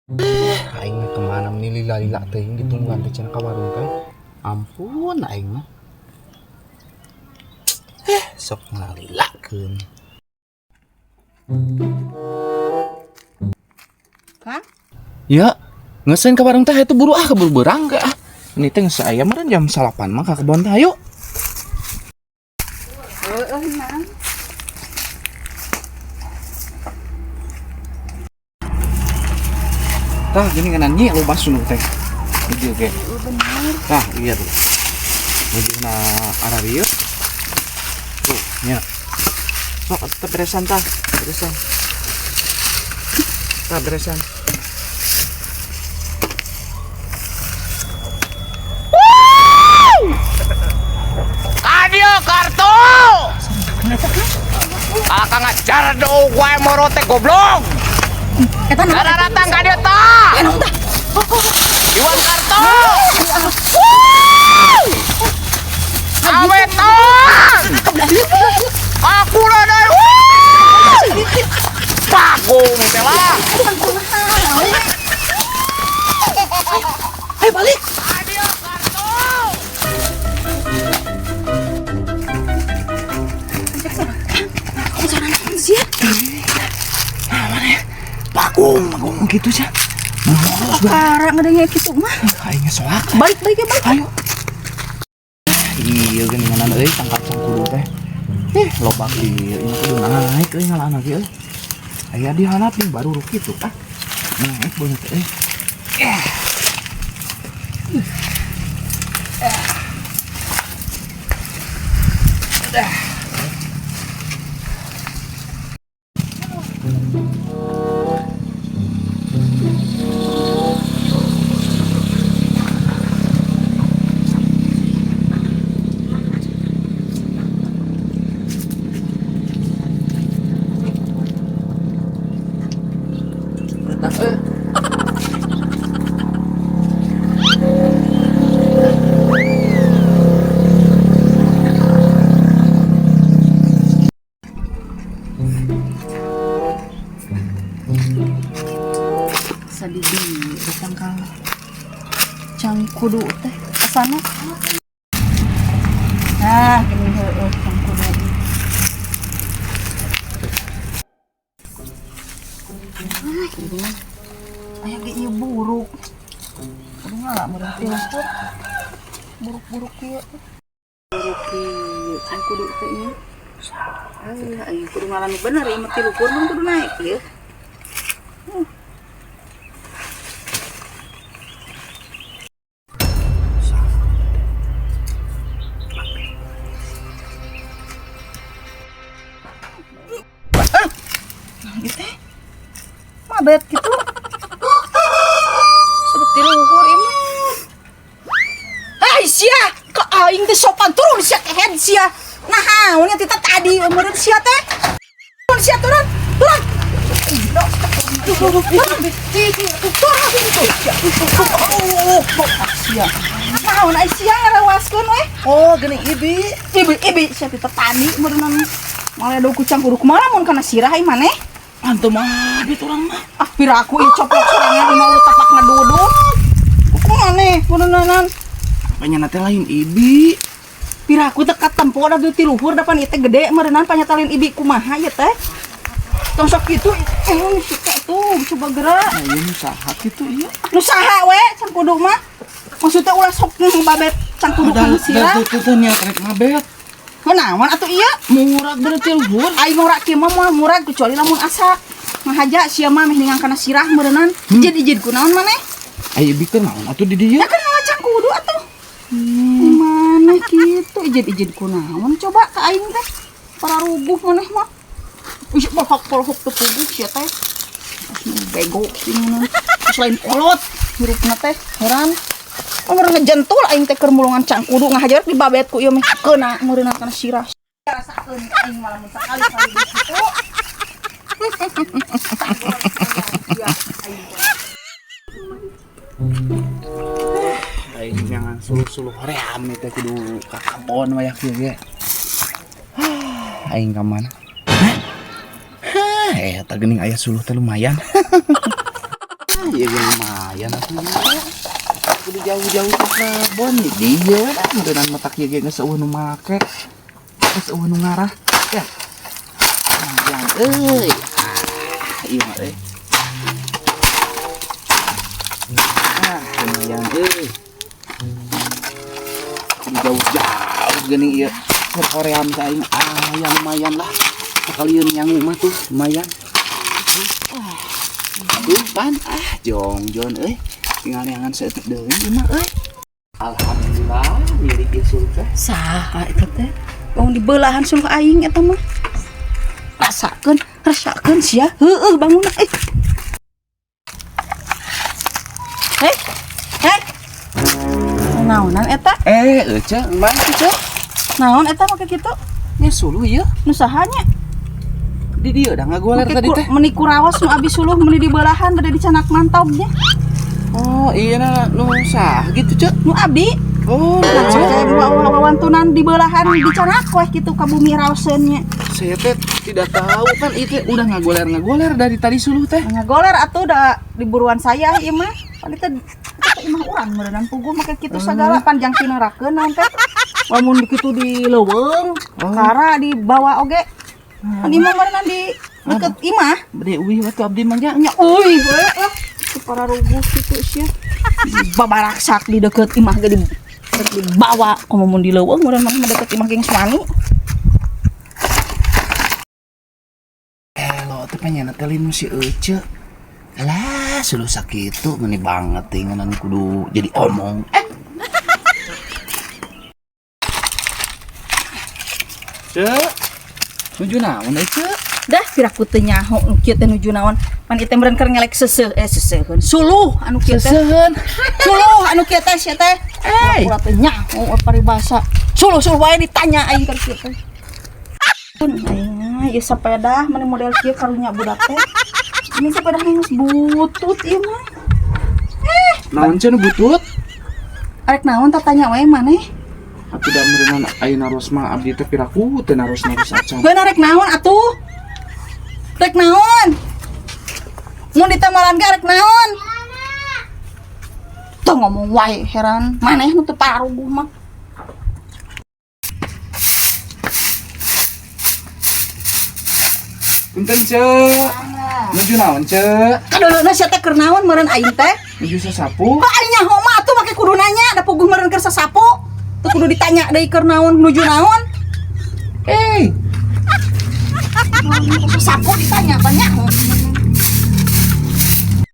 Aing mah kemana meni lila-lila teuing ditungguan teh cenah ka warung teh. Ampun aing mah. Sok ngalilakeun. Kang? Ya, ngeuseun ka warung teh itu buru ah keburu beurang ke ah. Ini teh geus aya meureun jam 9 mah ka kebon teh ayo. Heeh, Nang. Tah gini kan nyi loba suluh teh. Di dieu ge. Heeh, bener. Tah iya tuh. Mujuna ararieu. Tuh, nya. Sok atuh beresan tah, beresan. Tah beresan. Kadio kartu. Kakak ngajar do wae moro teh goblok. Eta naon? Datang ka dieu tah. Naon tah? Iwan kartu. Awetan. Aku lah dai. Bagong teh lah. Ayo balik. Kadio kartu. Kamu sorangan sih ya? Bagong, bagong gitu sih. Perkara ngadengnya gitu mah. Aing soak. Balik balik ya balik. Ayo. Iya geuningan euy tangkap cangkudu teh. Loba ieu ini kudu naik euy ngalaan lagi euy. Aya di handap nih baru kitu ah. Naik beungeut teh euy. Udah. Sadidi datang ka cangkudu teh kasana. Nah, gini heueuh cangkudu. Ah, ini mah aya ge ieu buruk. Kudu ngala meureun ti luhur. Buruk-buruk kieu. Buruk kieu cangkudu teh ieu. Ah, aing kudu ngala nu bener ieu mah ti luhur mun kudu naik ieu. Mabet gitu. Sedih tiluhur ieu mah. Hai sia, ke aing teh sopan turun sia kehed sia. Nah, naon nya tita tadi meureun sia teh. Turun sia turun. Turun. Turun. Sia. Naon ai sia ngarewaskeun we? Oh, geuning ibi. Ibi ibi sia tita tadi meureun malah do kucang kudu kumaha mun kana sirah ai maneh? Antum mah abit urang mah. Ah, piraku ieu coplok sorangan imah ulah tapak ngaduduk. Kumaha maneh meureunnan? Panyana teh lain ibi. Piraku teh katempo da ti luhur da pan ieu teh gede meureunnan panyata lain ibi kumaha ieu teh? Tong sok kitu si teh tuh coba gerak. Nah, ieu nu saha kitu ieu? Nu saha we cangkudu mah? Maksudnya ulah sok ngababet cangkudu kana sirah. Da teu niat rek mabet. Kunaon atuh ieu? Murag berarti luhur. Aing ngorak kieu mah moal murag kecuali lamun asa. Ngahaja sia mah meh ningang kana sirah meureunnan. Ijid-ijid kunaon maneh? Ai ibi teh naon atuh di dieu? Ya kan ngawa cangkudu atuh. Maneh kitu ijid-ijid kunaon coba ka aing teh. Para ruguh maneh mah. Ih, polhok-polhok teu puguh sia teh. Bego sih maneh. Terus lain kolot hirupna teh heran. Oh, meureun ngejentul aing teh keur mulungan cangkudu ngahajar dibabet ku ieu meh keuna meureunna kana sirah. Rasakeun aing mah lamun sakali-kali kitu. Aing jangan suluh-suluh hoream teh kudu ka kebon wayah kieu ge. Aing ka mana? Hah? Eta geuning aya suluh teh lumayan. Ieu ge lumayan atuh. Kudu jauh-jauh ke kebon di dieu we dah meureunnan matak ieu ge geus eueuh nu make. Geus eueuh nu ngarah. Ya. Lumayan euy. Ah, ieu mah euy. Ah, lumayan euy. Kudu jauh-jauh geuning ieu. Keur hoream ka aing. Ah, ya lumayan lah. Sekalian nyangu mah tuh lumayan. Tuh pan ah jongjon euy. Tinggal neangan saeutik deui ieu mah euy. Alhamdulillah milik ieu suluh teh. Saha eta teh? Bangun di belahan suluh aing eta mah. Rasakeun, rasakeun sia. Heueuh bangunna eh. Hei. Hei. Naonan eta? Euceu, mana sih, Ceu? Naon eta make kitu? Nya suluh ieu. Nu saha nya? Di dieu dah ngagoler Make tadi teh. Meni kurawas nu abis suluh meni di belahan bade dicanak mantognya. Oh, iya na nu sah gitu, Ceu. Nu abdi. Oh, Nah, nu saya wawantunan di belahan dicanak weh kitu ka bumi raoseun nya. Saya teh tidak tahu kan itu udah ngagoler-ngagoler dari tadi suluh teh. Ngagoler atuh da di buruan saya ieu mah. Pan teh imah urang meureunnan puguh make kitu sagala panjang tinerakeun naon teh. Lamun kitu di leuweung, kara dibawa oge. Pan imah meureunnan di deket imah. Bade uih we tuh abdi mah nya. Nya uih we lah. Ku para ruguh kitu sia. Babaraksak di deket imah ge dibawa komo mun di leuweung meureun mah deket imah geng suami. Elo teh pengen teh nu si Ece. Lah, suluh sakitu meuni banget teh ngeunaan kudu jadi omong. Ceu. Nuju naon euy, Ceu? Dah piraku teu nyaho nu kieu teh nuju naon. Pan ieu teh meureun keur ngelek seuseuh seseuheun. Suluh anu kieu teh. Seseuheun. Suluh anu kieu teh sia teh. Hey. Pura-pura teu nyaho paribasa. Suluh-suluh wae ditanya aing keur kieu teh. Pun aing mah ieu sepeda meni model kieu karunya budak teh. Ini sepeda geus butut ieu mah. Naon Ceu nu butut? Arek naon tatanya wae maneh? Atuh da meureunnan ayeuna naros mah abdi teh piraku teu naros-naros acan. Beun arek naon atuh? Rek naon? Mun ditamalan ge arek naon? Tuh ngomong wae heran. Maneh nu teu paruguh mah. Punten Ceu. Nuju naon Ceu? Kadeuleuna sia teh keur naon meureun aing teh? Nuju sasapu. Kok aing nyaho mah atuh make kudu nanya, da puguh meureun keur sasapu. Teu kudu ditanya deui keur naon nuju naon. Eh, Sasapu ditanya banyak.